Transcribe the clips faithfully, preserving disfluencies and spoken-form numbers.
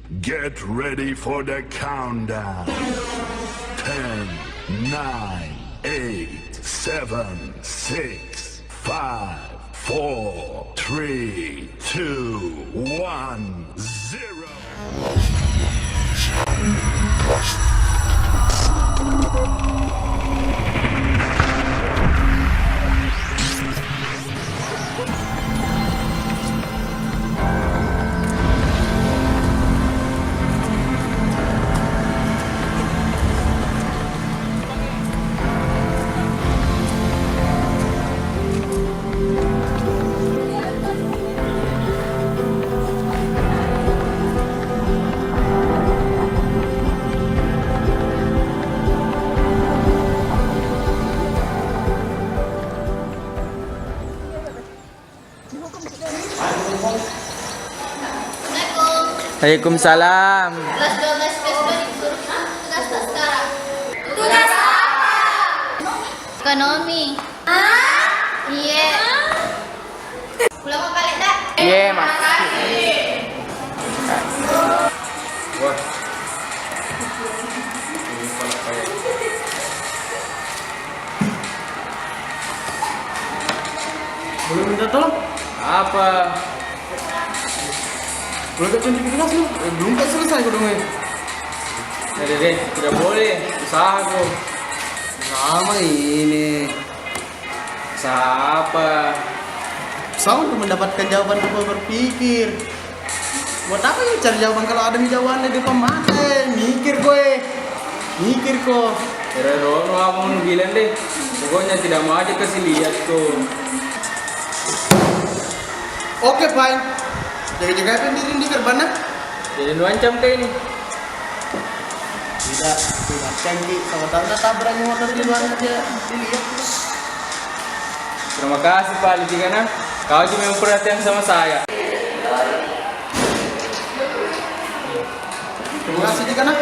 Get ready for the countdown. Ten, nine, eight, seven, six, five, four, three, two, one, zero. Waalaikumsalam. Kelas dua belas I P S dua disuruh, hah? Tugas apa sekarang? Tugas apa? Ekonomi. Hah? Iya. Pulang mau balik, dah? Iya, Mas. Wah. Boleh minta tolong? Apa? Boleh gak tunjukin tugas lu? Eh, belum kan selesai kodong, eh. Eh, deh, deh, tidak boleh. Usahaku. Sama ini. Usaha apa? Usaha untuk mendapatkan jawaban apa berpikir. Buat apa ya cari jawaban kalau ada nih jawabannya di depan mata? Mikir koe. Mikir ko. Ero-ero apa mau bilang deh. Pokoknya tidak mau aja kasih lihat tuh. Oke, fine. Jaga-jaga apa diri di gerbangnya? Jadi nuancam kayak ini. Tidak, tidak cengki. Sama tahu tak tabrak motor di luar aja. Dilihat terus. Terima kasih, Pak Liki, karena kau juga memang perhatian sama saya. Terima kasih, Dikana.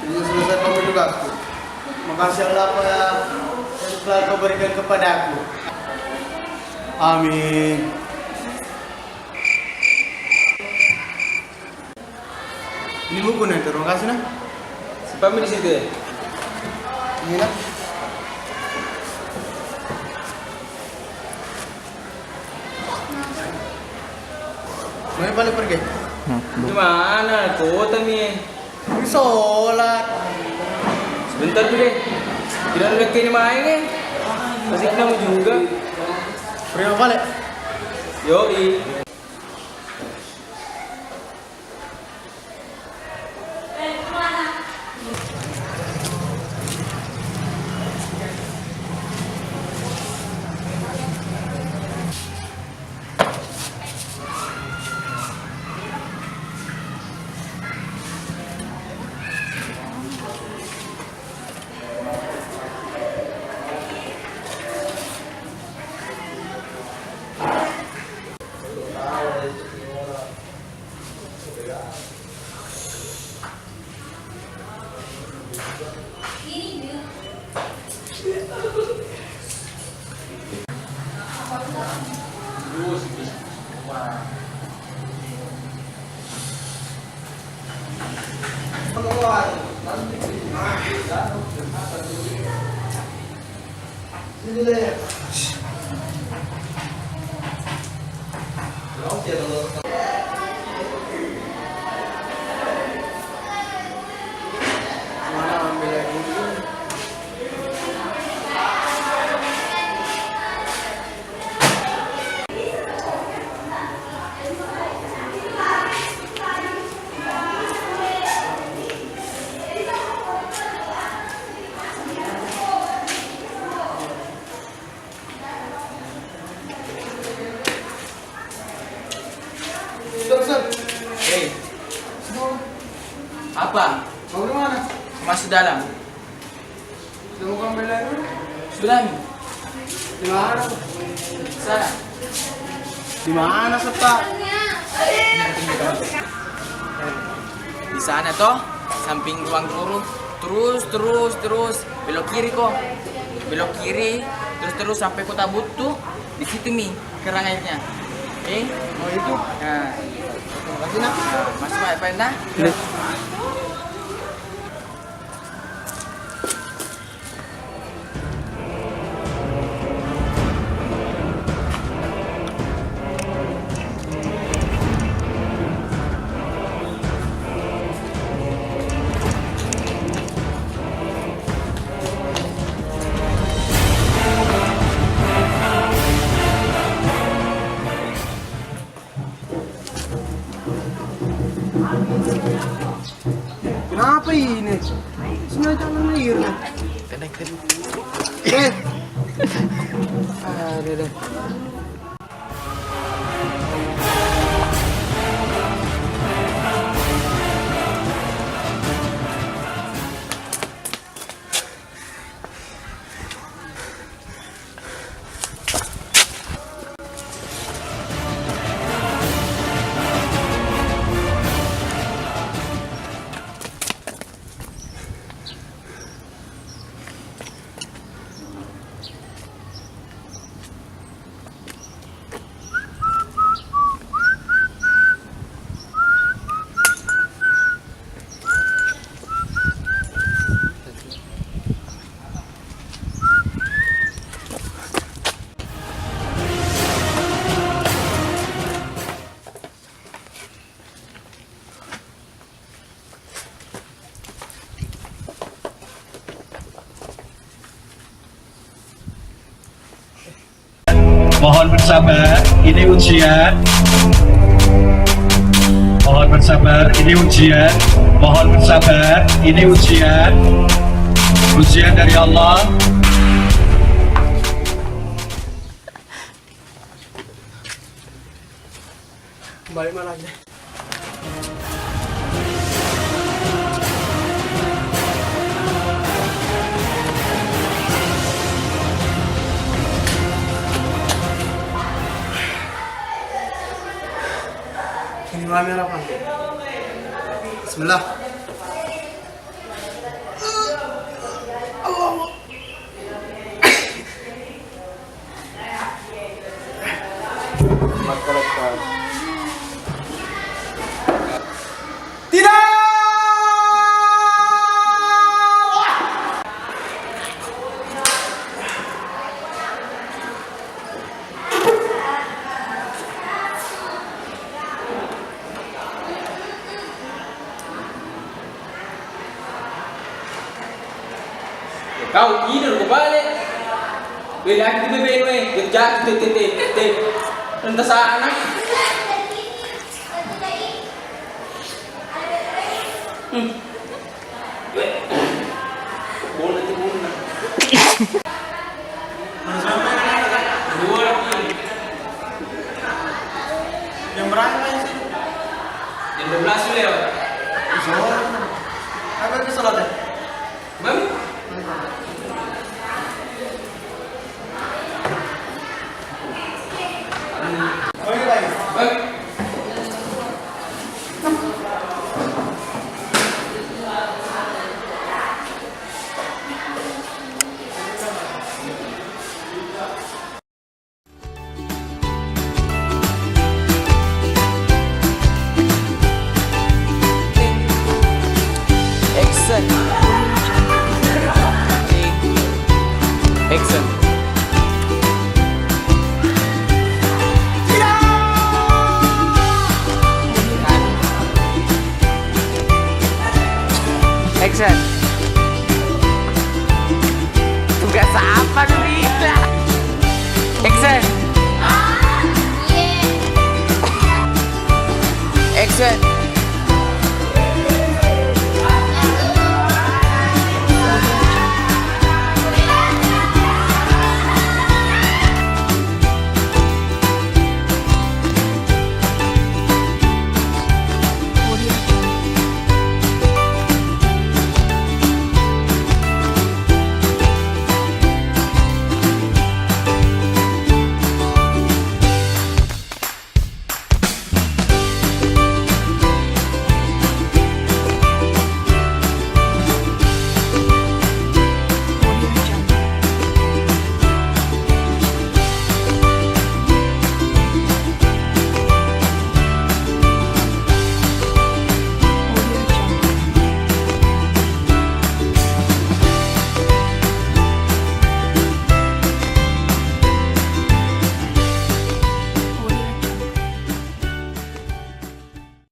Ini selesai kamu tugasku. Makasih Allah apa yang telah kau berikan kepadaku. Amin. Ini buku nih, terima kasih nah. Simpanmi di situ ya. Ini nah. Mau balik pergi? Di mana? Kota mi. Ini sholat. Sebentar dulu deh. Tidak ada lagi ini main eh. Masih kamu juga. Pergi mau balik? Yoi. Apa? Mau ke mana? Masuk dalam. Sudah mau kembali lagi? Sudah nih. Di mana? Sana. Di mana, Setta? Di sana toh, samping ruang guru. Terus, terus, terus. Belok kiri kok. Belok kiri, terus, terus sampai Kota Buttu. Di situ mi keranjangnya. Eh? Oh, itu? Nah. Terima kasih, Nak. Nah, masuk, Pak, Pak, nah. Iya. Kenapa ini? Sengaja nang air, nah. Tenang, tenang. Eh. Ada deh. Mohon bersabar, ini ujian. Mohon bersabar, ini ujian. Mohon bersabar, ini ujian. Ujian dari Allah. Balik mana aja? Ini mami apa? Bismillah. Tidak! Kau tidur ko bale. Beda aku bebeno, eh. Jatuh, te, te, te, te. Entah sana. Hmm. Bola tu bola. Dua lagi. Jam berapa sih? Jam dua belas sudah, Pak. Sore. Apa itu sholatnya? Bang? Bang? Action. Action. Action. Tugas apa dulu itu? Action. Action.